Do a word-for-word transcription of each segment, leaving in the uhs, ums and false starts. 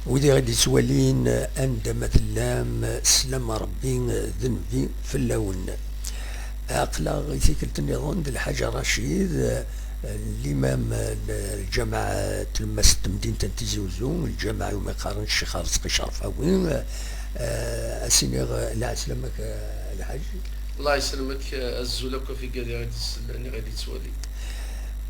Wid i ɣ-d-ittwalin, anda ma tellam, sslam n Ṛebbi d Nnbi fell-awen. Aql-aɣ i tikkelt nniḍen d Lḥaǧ Racid, limam n lǧameɛ n tlemmast n temdint n Tizi Uzzu, lǧameɛ iwumi qqaren Ccix Arezqi Cerfawi. Ad s-iniɣ lɛeslama-k, a Lḥaǧ. Allah yesselmek, azul akk ɣef igad i ɣ-d-isellen, i ɣ-d-ittwalin.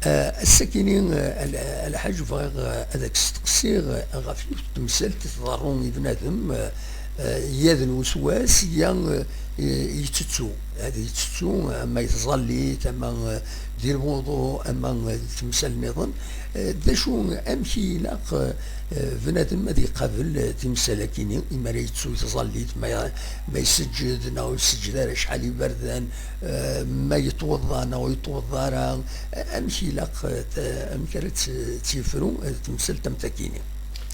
Ah, ass-akini, ah, a Lḥaǧ, bɣiɣ, ah, ad ak-steqsiɣ, ah, ɣef yiwet n temsalt i tḍerru i bnadem, ah, ah, ya d lweswas, ya, ah, i-, yettettu. Ad yettettu, ama i tẓallit, ama, ah, di lwuḍu, ama, ah, di temsal nniḍen. Ah, d acu, amek i ilaq, ah, ah, bnadem ad iqabel, ah, timsal-akini, imi ara yettu i tẓallit, ma, ma iseǧǧed neɣ ur iseǧǧed ara acḥal iberdan, ah, ma yettweḍḍa neɣ ur yettweḍḍa ara, ah, amek ilaq, ah, t-, amek ara tt-, tt-yefru, ah, temsalt am takini?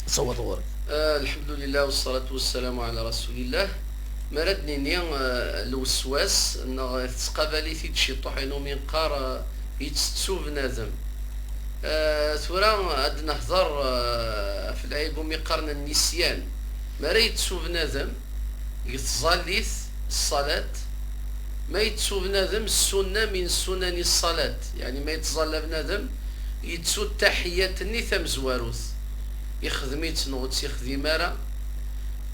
Ṣṣawab ɣur-k. Ah, lḥemdulillah, wassalatu wassalamu ɛala rasulillah. Mi ara d-nini, ah, lweswas, neɣ tettqabal-it-id ciṭuḥ-inu mi neqqar, ah, yettettu bnadem. Ah, tura ad d-nehder, ah, ɣef lɛib umi qqaren nnisyan. Mi ara yettu bnadem deg tẓallit, ṣṣalat, ma yettu bnadem ssunna min sunani ṣṣalat, yeɛni ma yettẓalla bnadem, yettu ttaḥiyat-nni tamezwarut, ixdem-itt neɣ ur tt-ixdim ara,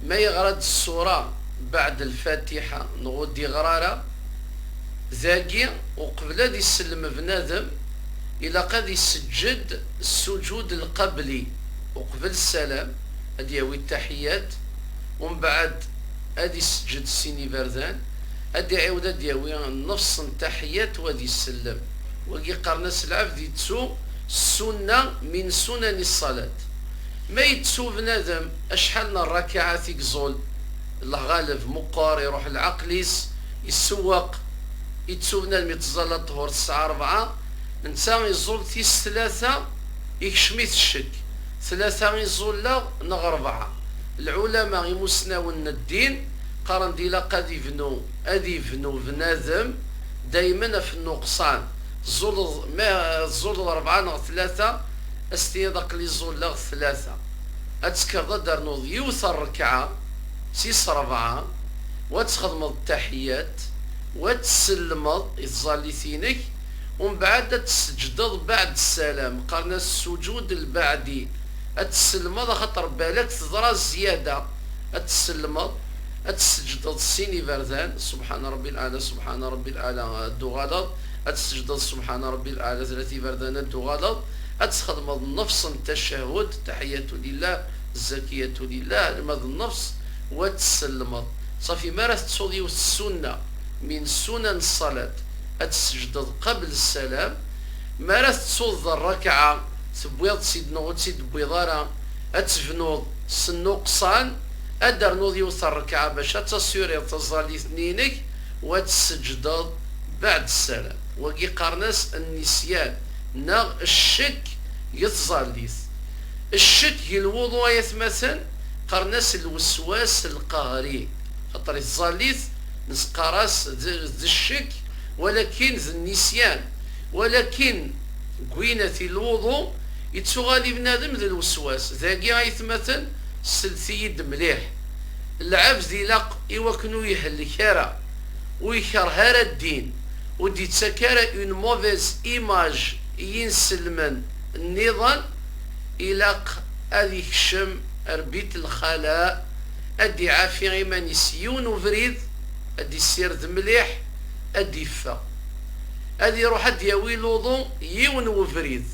ma yeɣra-d ssura beɛd lfatiḥa neɣ ur d-iɣra ara, dagi, uqbel ad isellem bnadem, ilaq ad iseǧǧed ssuǧud lqabli uqbel ssalam, ad yawi ttaḥiyat, umbeɛd ad iseǧǧed sin iberdan, ad iɛiwed ad yawi nnefṣ n ttaḥiyat u ad isellem. Wagi qqaren-as lɛebd yettu ssunna min sunani ṣṣalat. Ma yettu bnadem acḥal n rrakaɛat i iẓul, lɣaleb meqqer, iruḥ lɛeql-is, isewweq, yettu bnadem yettẓalla ṭṭhur tesɛa rebɛa, netta iẓul tis tlata, ikcem-it ccek, tlata iẓulla neɣ rebɛa. Lɛulama imusnawen n ddin qqaren-d ilaq ad ibnu, ad ibnu bnadem daymen ɣef nnuqṣan. Tẓuleḍ, ma tẓuleḍ rebɛa neɣ tlata, ad s-tiniḍ aql-i ẓulleɣ tlata. Ad tekkreḍ ad d-ternuḍ yiwet n rrekɛa, tis rebɛa, u ad txedmeḍ ttaḥiyat, u ad tsellmeḍ i tẓallit-inek, umbeɛd ad tesseǧdeḍ beɛd ssalam, qqaren-as ssuǧud lbeɛdi, ad tsellmeḍ axaṭer balak teḍra zzyada, ad tsellmeḍ, ad tesseǧdeḍ sin iberdan, Subḥana Ṛebbi lɛala, Subḥana Ṛebbi lɛala, ad d-tuɣaleḍ, ad tesseǧdeḍ Subḥana Ṛebbi lɛala, tlat iberdan, ad d-tuɣaleḍ, ad txedmeḍ nnefṣ n ttacahud, taḥiyatu lillah, zzakiyatu lillah, alma d nnefṣ, u ad tsellmeḍ. Ṣafi, mi ara tettuḍ yiwet ssunna min ssunan ṣṣalat, ad tesseǧdeḍ qabel ssalam. Mi ara tettuḍ d rrakɛa, tewwiḍ-tt-id neɣ ur tt-id-tewwiḍ ara, ad tebnuḍ s nnuqṣan, ad d-ternuḍ yiwet n rrakɛa bac ad tassuriḍ taẓallit-nni-inek, u ad tesseǧdeḍ beɛd ssalam. Wagi qqaren-as nnisyan, neɣ ccek deg tẓallit. Ccek deg lwuḍu, ay atmaten, qqaren-as lweswas lqehri. Xaṭer i tẓallit, nesqar-as d, d ccek, walakin d nnisyan. Walakin deg winat i lwuḍu, yettuɣal i bnadem d lweswas. Dagi, ay atmaten, slet-iyi-d mliḥ. Lɛebd ilaq i wakken ur ihelk ara, ur ikerh ara ddin, ur d-ittak ara une mauvaise image i yinselmen nniḍen, ilaq ad ikcem arbit lxala, ad d-iɛafi iman-is yiwen ubrid, ad d-issired mliḥ, ad d-iffeɣ. Ad iruḥ ad d-yawi luḍu yiwen ubrid.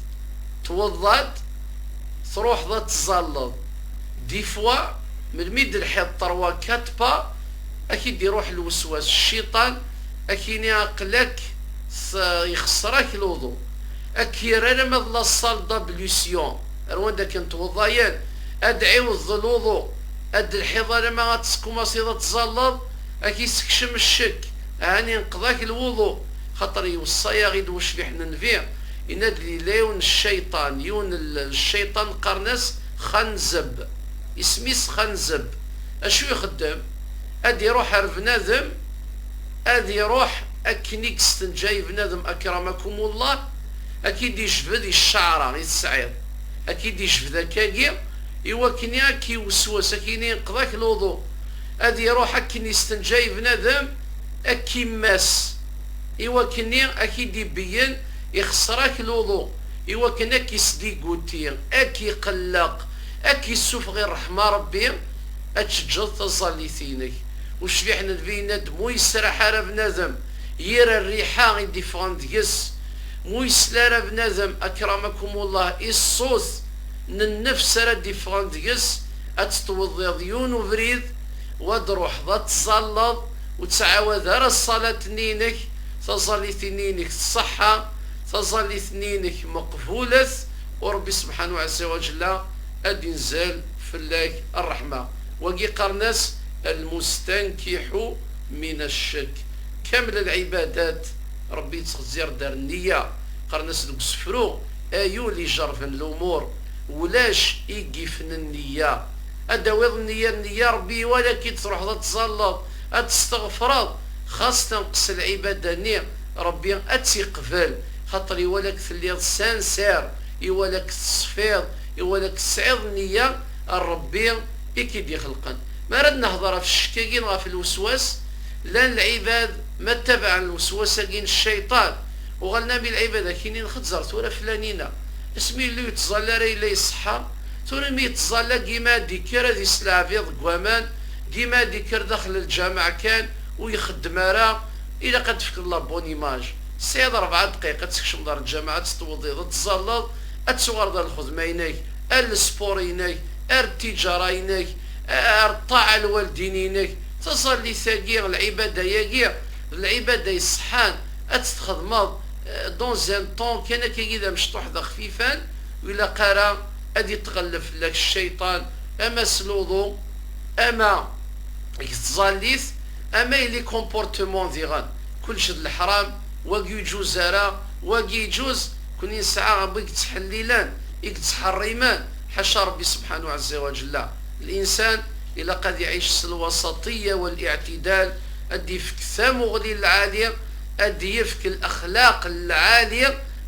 Tweḍḍa-d, truḥeḍ ad tẓalleḍ. Des fois, melmi d-lḥiḍ trois, quatre pas, ad k-id-iruḥ lweswas, cciṭan, ad k-yini aql-ak s-, ixṣer-ak luḍu. Ad k-yerr alamma d la salle d'ablution, ar wanda akken tweḍḍa-yan, ad d-ɛiwdeḍ luḍu, ad d-lḥiḍ alamma ad teskumaṣiḍ ad tẓalleḍ, ad k-issekcem ccek, ɛni inqeḍ-ak lwuḍu, xaṭer iweṣṣa-yaɣ-id ucbiḥ n Nnbi, yenna-d yella yiwen n cciṭan, yiwen n l-, cciṭan qqaren-as Xanzeb, isem-is Xanzeb. Acu ixeddem? Ad iruḥ ar bnadem, ad iruḥ akken i yestenǧay bnadem, akramakumullah, ad k-id-ijbed i cceɛra i tesɛiḍ, ad k-id-ijbed akkagi, i wakken ad k-iweswas, ad k-yini inqeḍ-ak luḍu, ad iruḥ akken istenǧay bnadem, ad k-immas, i wakken ad k-id-ibeyyen ixṣer-ak luḍu, i wakken ad k-isdiguti, ad k-iqelleq, ad k-issufeɣ i ṛṛeḥma Ṛebbi, ad teǧǧeḍ taẓallit-inek. Ucbiḥ n Nnbi yenna-d, mu yesraḥ ara bnadem yir rriḥa i d-iffɣen deg-s, mu yesla ara bnadem, akramakumullah, i ṣṣut n nnefs ara d-iffɣen deg-s, ad tettweddiḍ yiwen ubrid, u ad d-truḥeḍ ad tẓalleḍ, ur ttɛawad ara ṣṣalat-nni-inek, taẓallit-nni-inek tṣeḥḥa, taẓallit-nni-inek meqbulet, u Ṛebbi subḥanahu ɛezza wa ǧella ad d-inzel fell-ak ṛṛeḥma. Wagi qqaren-as المستنكح من الشك. Kamel lɛibadat, Ṛebbi yettxezzir-d ar nniya. Qqaren-as deg usefru, ayul ijerrben lumuṛ, ulac i yifen nniya. Ad d-tawiḍ nniya, nniya, Ṛebbi iwala-k-id, truḥeḍ ad tẓalleḍ, ad testeɣfreḍ, xas tenqes lɛibada-nni, Ṛebbi ad tt-iqbel, xaṭer iwala-k telliḍ sincère, iwala-k teṣfiḍ, iwala-k tesɛiḍ nniya, Ṛebbi i k-id-ixelqen. Mi ara d-nehḍer ɣef ccek-agi neɣ ɣef lweswas, llan lɛibad ma ttabaɛen lweswas-agi n cciṭan, uɣalen am i lɛibad akkin-nni, nxezzer tura flanina. Asmi yella ur yettẓalla ara yella iṣeḥḥa, tura mi yettẓalla dima ad d-ikker ad isleɛbiḍ deg waman, dima ad d-ikker daxel lǧameɛ kan, ur ixeddem ara, ilaq ad d-tefkeḍ la bonne image. Tesɛiḍ rebɛa ddqayeq ad tkecmeḍ ar lǧameɛ, ad tettweddiḍ, ad tẓalleḍ, ad tuɣaleḍ ar lxedma-inek, ar lespur-inek, ar ttijara-inek, ar ṭṭaɛa lwaldin-inek. Taẓallit-agi, lɛibada-agi, d lɛibada iṣeḥḥan, ad tt-txedmeḍ, eh, dans un temps kan akka d amecṭuḥ d axfifan, ur ilaq ara ad yetɣelleb fell-ak cciṭan, ama s luḍu, ama deg tẓallit, ama i les comportements diɣen. Kullec d leḥram, wagi ur yeǧuz ara, wagi yeǧuz, kuni nesɛa win yettḥellilen, i yettḥerrimen, ḥaca Ṛebbi subḥanahu ɛezza wa ǧella. Linsan ilaq ad iɛic s lwasaṭiyya wal-iɛtidal, ad d-ifk tamuɣli lɛali, ad d-yefk lexlaq lɛali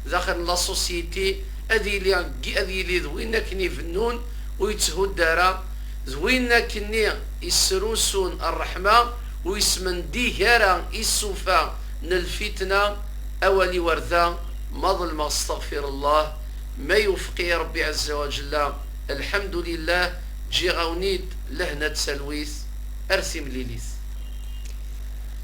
daxel n la société, ad yili, ad yili d win akken ibennun, ur yetthudd ara, d win akkenni isrusun ṛṛeḥma, ur yesmendig ara isufa n lfitna. Awal-iw ar da, ma ḍelmeɣ, astaɣfirullah, ma iwefeq-iyi Ṛebbi ɛezza wa ǧella, lḥemdulillah, ǧǧiɣ-awen-id lehna d talwit, ar timlilit.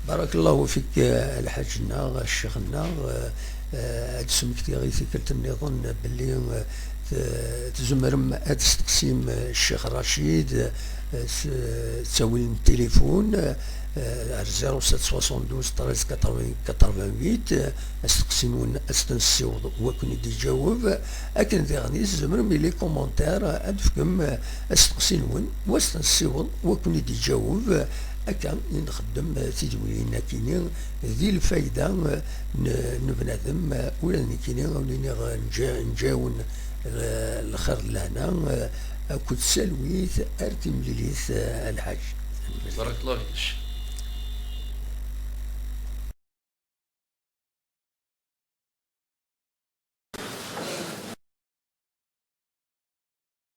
Barakallahu fik, eh, lḥaǧ-nneɣ, ccix-nneɣ, eh, eh, ad d-smektiɣ i tikkelt nniḍen belli, eh, t-, tzemrem ad testeqsim, eh, Ccix Racid, eh, s, eh, ttawil n tilifun, eh, ar zéro sept soixante-douze treize quatre-vingts quatre-vingt-huit, eh, asteqsi-nwen ad s-ten-ssiweḍ wa ken-id-iǧaweb, akken diɣen i tzemrem i les commentaires ad d-tefkem, eh, asteqsi-nwen wa s-ten-ssiweḍ wa ken-id-iǧaweb, akka i nxeddem, eh, tidwilin-akini di lfayda, eh, n, n bnadem, eh, ula d nekkini, awen-iniɣ, eh, nǧa-, nǧawen, eh, lxir d lehna, eh, akked talwit ar timlilit, eh, a lḥaǧ. Barakallahu fik.